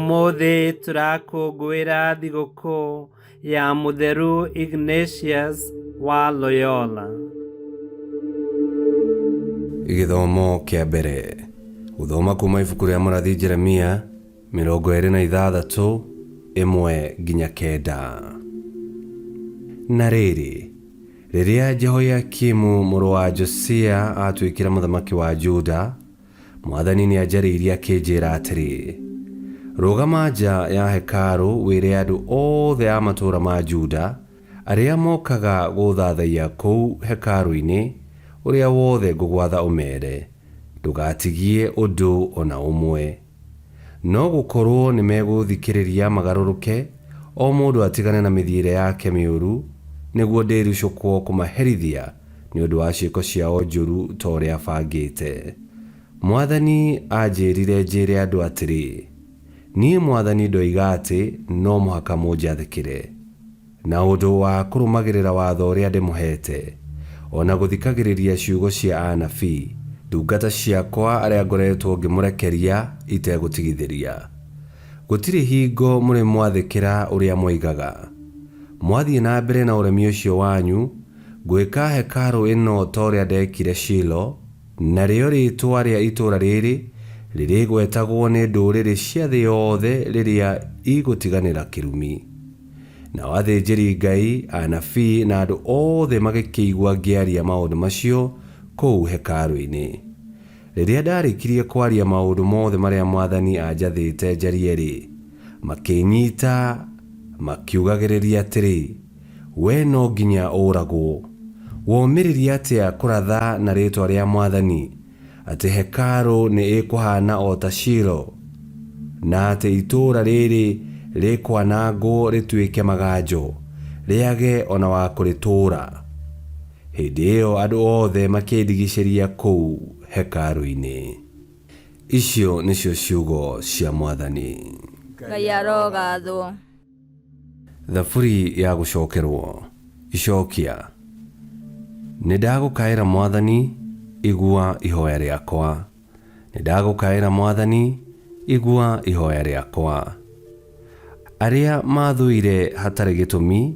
Ũmũthĩ tũrakũngũĩra thigũkũ ya Mũtheru Ignatius wa Loyola. Gĩthomo kĩa mbere. Gũthoma kuuma ibuku rĩa mũrathi Jeremia 26, 1-9. Na rĩrĩ, rĩrĩa Jehoiakimu mũrũ wa Josia aatuĩkire mũthamaki wa Juda, Mwathani nĩanjarĩirie akĩnjĩĩra atĩrĩ, Rũũgama nja ya Hekaarũ wĩre andũ oothe a matũũra ma Juda arĩa mookaga gũũthaathaiya kũu Hekaarũinĩ ũrĩa wothe ngũgwatha ũmeere, ndũgaatigie ũndũ o na ũmwe. No gũkorwo nĩmegũthikĩrĩria magarũrũke, o mũndũ atigane na mĩthiĩre yake mĩũru, nĩguo ndĩĩricũkwo kũmaherithia nĩ ũndũ wa ciĩko ciao njũru ta ũrĩa bangĩte. Mwathani aanjĩĩrire njĩĩre andũ atĩrĩ, Niĩ mwathani ndoiga atĩ no mũhaka mũnjathĩkĩre. Na ũndũ wa kũrũmagĩrĩra watho ũrĩa ndĩmũheete, o na gũthikagĩrĩria ciugo cia anabii, ndungata ciakwa arĩa ngoretwo ngĩmũrekeria itegũtigithĩria. Gũtirĩ hingo mũrĩ mwathĩkĩra ũrĩa moigaga. Mwathiĩ na mbere na ũremi ũcio wanyu, ngwĩka hekarũ ĩno ta ũrĩa ndekire Shilo, Narĩo rĩĩtwa rĩa itũũra rĩrĩ rĩrĩgwetagwo nĩ ndũrĩrĩ cia thĩ yothe rĩrĩa igũtiganĩra kĩrumi. Nao athĩnjĩri-Ngai, anabii, na andũ othe magĩkĩigua ngĩaria maũndũ macio kũu hekarũ-inĩ. Rĩrĩa ndarĩkirie kwaria maũndũ mothe marĩa Mwathani aanjathĩte njarie-rĩ, makĩĩnyiita makiugagĩrĩria atĩrĩ, Wee no nginya ũũragwo. Womĩrĩria atĩa kũratha na rĩĩtwa rĩa Mwathani atĩ Hekaarũ nĩ ĩkũhaana o ta Shilo, na atĩ itũũra rĩĩrĩ rĩkwanangwo rĩtuĩke maganjo, rĩage o na wa kũrĩtũũra? Hĩndĩ ĩyo andũ oothe makĩndigicĩria kũu Hekaarũinĩ. Icio nĩcio ciugo cia Mwathani. Ngai arogathwo. Thaburi ya gũcokerwo. Icokia. Nĩndagũkaĩra Mwathani, igua ihoya rĩakwa. Nĩndagũkaĩra Mwathani, igua ihoya rĩakwa. Arĩa maathũire hatarĩ gĩtũmi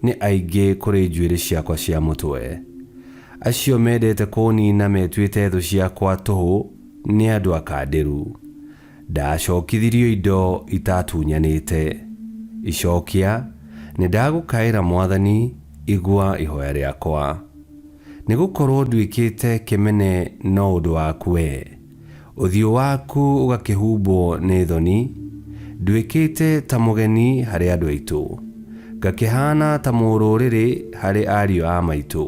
nĩ aingĩ kũrĩ njuĩrĩ ciakwa cia mũtwe. Acio mendete kũũniina metuĩte thũ ciakwa tũhũ nĩ andũ akandĩru. Ndacookithirio indo itaatunyanĩte. Icokia, Nĩndagũkaĩra Mwathani, igua ihoya rĩakwa. Nĩgũkorwo nduĩkĩte kĩmene no ũndũ waku wee, ũthiũ waku ũgakĩhumbwo nĩ thoni, nduĩkĩte ta mũgeni harĩ andũ aitũ, ngakĩhaana ta mũrũrĩrĩ harĩ ariũ a maitũ,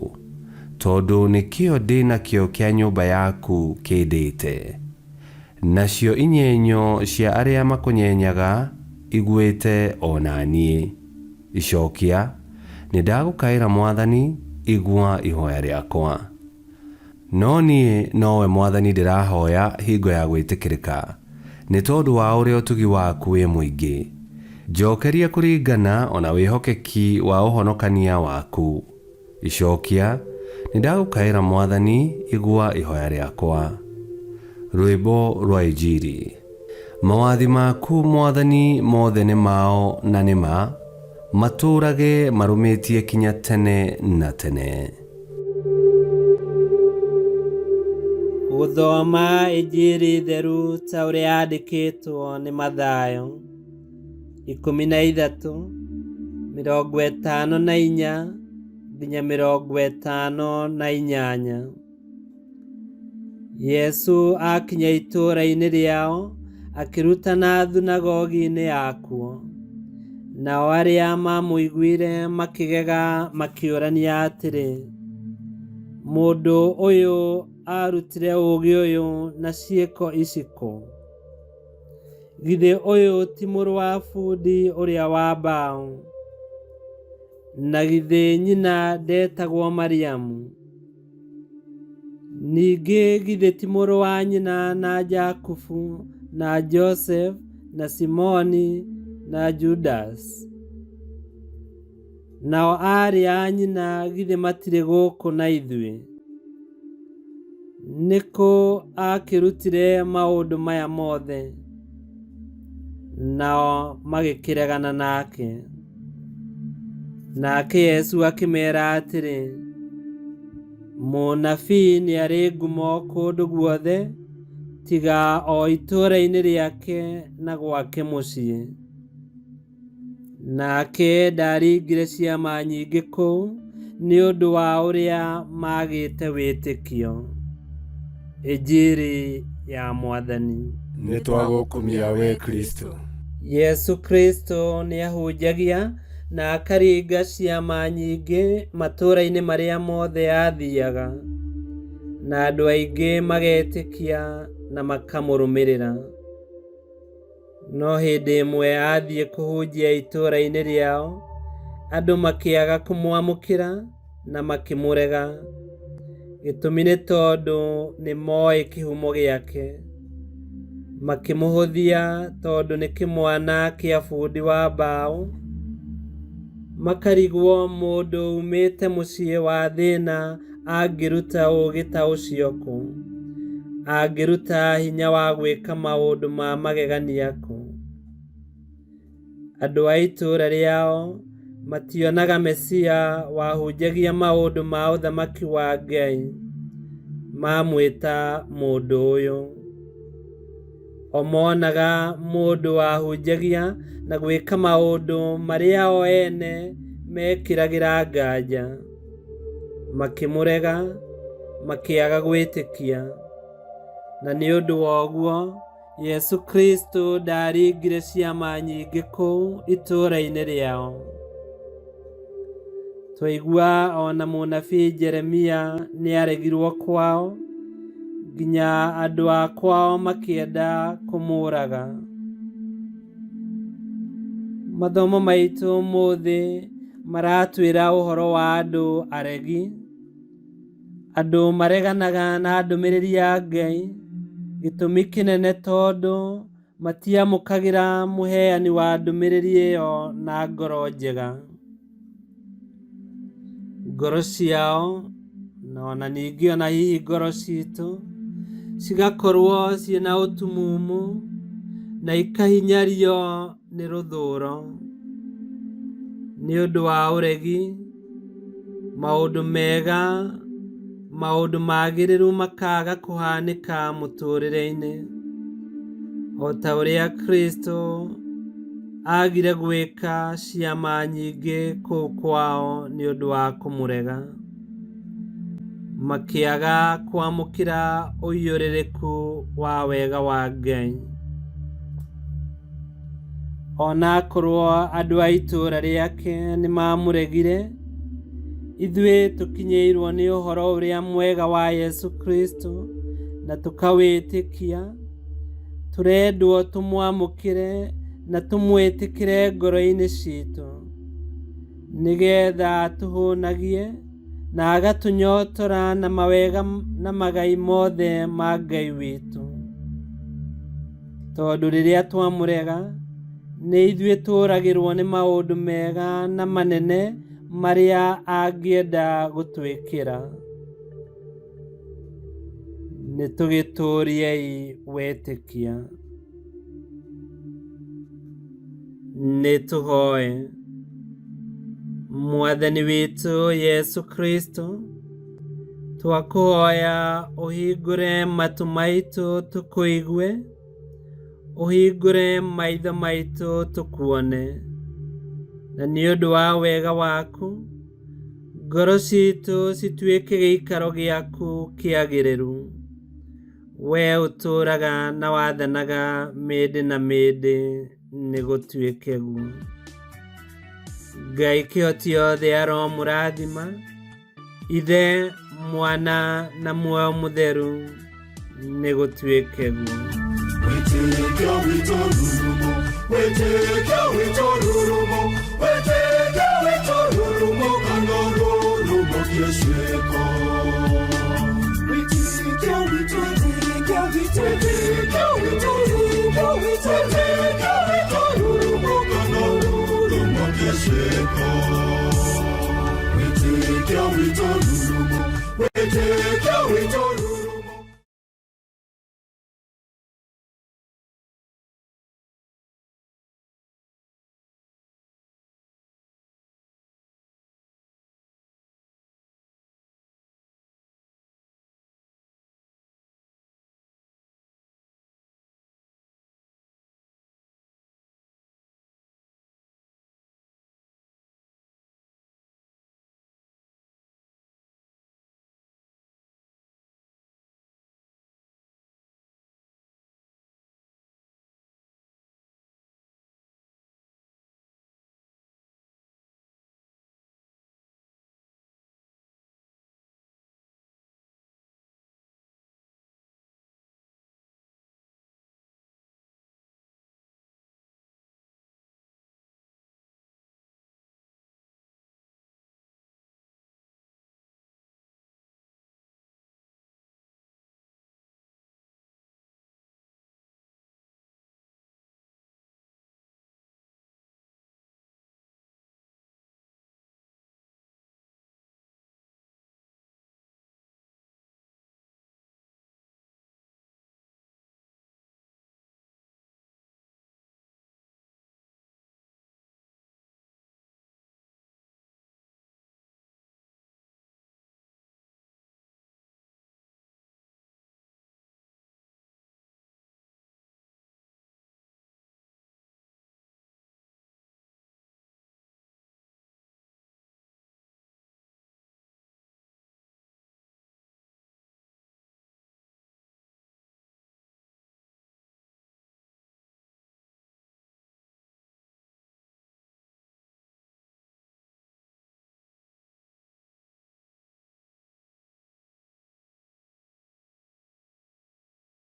tondũ nĩ kĩo ndĩ nakĩo kĩa nyũmba yaku kĩndĩte. Nacio inyenyo cia arĩa makũnyenyaga igwĩte o na niĩ. Icokia, Nĩndagũkaĩra Mwathani, igua ihoya rĩakwa. No niĩ nowe Mwathani ndĩrahoya hingo ya gwĩtĩkĩrĩka, nĩ tondũ wa ũrĩa ũtugi waku wĩ mũingĩ. Njokeria kũringana o na wĩhokeki wa ũhonokania waku. Icokia, Nĩndagũkaĩra Mwathani, igua ihoya rĩakwa. Rwĩmbo rwa Injiri. Mawathi maku Mwathani mothe nĩ mao na nĩ ma, matũũrage marũmĩtie kinya tene na tene. Gũthoma Injiri theru ta ũrĩa yandĩkĩtwo nĩ Mathayo. 13, 54 nginya 58. Yesu akinya itũũra-inĩ rĩao, akĩrutana thunagogi-inĩ yakuo. Nao arĩa maamũiguire makĩgega makĩũrania atĩrĩ, Mũndũ ũyũ aarutire ũũgĩ ũyũ na ciĩko ici kũ? Githĩ ũyũ ti mũrũ wa bundi ũrĩa wa mbaũ? Na githĩ nyina ndetagwo Mariamu? Ningĩ githĩ ti mũrũ wa nyina na Jakubu na Joseph na Simoni na Judasi? Nao aarĩ a nyina githĩ matirĩ gũkũ na ithuĩ? Nĩ kũ aakĩrutire maũndũ maya mothe? Nao magĩkĩregana nake. Nake Yesu akĩmera atĩrĩ, mũnabii nĩ arĩ ngumo kũndũ guothe tiga o itũũra-inĩ rĩake na gwake mũciĩ. Nake ndaaringire ciama nyingĩ kũu nĩ ũndũ wa ũrĩa maagĩte wĩtĩkio. Injiri ya Mwathani. Nĩ twagũkumia we Kristo. Yesu Kristo nĩ ahunjagia na akaringa ciama nyingĩ matũũra-inĩ marĩa mothe aathiaga, na andũ aingĩ magetĩkia na makamũrũmĩrĩra. No hĩndĩ ĩmwe athiĩ kũhunjia itũũra-inĩ rĩao, andũ makĩaga kũmwamũkĩra na makĩmũrega. Gĩtũmi nĩ tondũ nĩ moĩ kĩhumo gĩake. Makĩmũhũthia tondũ nĩ kĩmwana kĩa bundi wa mbaũ. Makarigwo mũndũ umĩte mũciĩ wa thĩna angĩruta ũũgĩ ta ũcio kũ? Angĩruta hinya wa gwĩka maũndũ ma magegania kũ? Andũ a itũũra rĩao mationaga Mesia wahunjagia maũndũ ma ũthamaki wa Ngai, mamwĩta mũndũ ũyũ. O monaga mũndũ wahunjagia na gwĩka maũndũ marĩa o ene mekĩragĩra nganja. Makĩmũrega, makĩaga gwĩtĩkia. Na nĩ ũndũ wa ũguo, Yesu Kristo ndaaringire ciama nyingĩ kũu itũũra-inĩ rĩao. Twaigua ona mũnabii Jeremia nĩ aregirwo kwao, nginya andũ a kwao makĩenda kũmũraga. Mathomo maitũ ũmũthĩ maratwĩra ũhoro wa andũ aregi, andũ mareganaga na ndũmĩrĩri ya Ngai, gĩtũmi kĩnene tondũ matiamũkagĩra mũheani wa ndũmĩrĩri ĩyo na ngoro njega. Ngoro ciao na ona ningĩ ona hihi ngoro citũ cigakorwo ciĩna ũtumumu na ikahinyario nĩ rũthũro nĩ ũndũ wa ũregi, maũndũ mega, maũndũ magĩrĩru makaga kũhanĩka mũtũrĩre-inĩ. O ta ũrĩa Kristo agire gwĩka ciama nyingĩ kũu kwao nĩ ũndũ wa kũmũrega, makĩaga kwamũkĩra ũiyũrĩrĩku wa wega wa Ngai. Ona akorwo andũ a itũũra rĩake nĩ mamũregire, ithuĩ tũkinyĩirwo nĩ ũhoro ũrĩa mwega wa Yesu Kristo na tũkawĩtĩkia, tũrendwo tũmwamũkĩre na tũmwĩtĩkĩre ngoro-inĩ citũ, nĩgetha atũhũnagie na agatũnyotora na mawega na magai mothe ma Ngai witũ. Tondũ rĩrĩa twamũrega, nĩ ithuĩ tũragĩrwo nĩ maũndũ mega na manene marĩa angĩenda gũtwĩkĩra. Nĩ tũgĩtũriei wĩtĩkia. Nĩ tũhoe. Mwathani witũ Yesu Kristo, twakũhoya ũhingũre matũ maitũ tũkũigue, ũhingũre maitho maitũ tũkuone. Na nĩ ũndũ wa wega waku, ngoro citũ cituĩke gĩikaro gĩaku kĩagĩrĩru. We ũtũũraga na wathanaga mĩndĩ na mĩndĩ, nĩ gũtuĩke guo. Ngai kĩhoti yothe aromũrathima, Ithe, Mwana na Muoyo Mũtheru, nĩ gũtuĩke guo. Wĩtĩkio witũ rurumo, wĩtĩkio witũ rurumo, wĩtĩkio witũ rurumo, kana rurumo kĩciĩko. Wĩtĩkio witũ, wĩtĩkio witũ,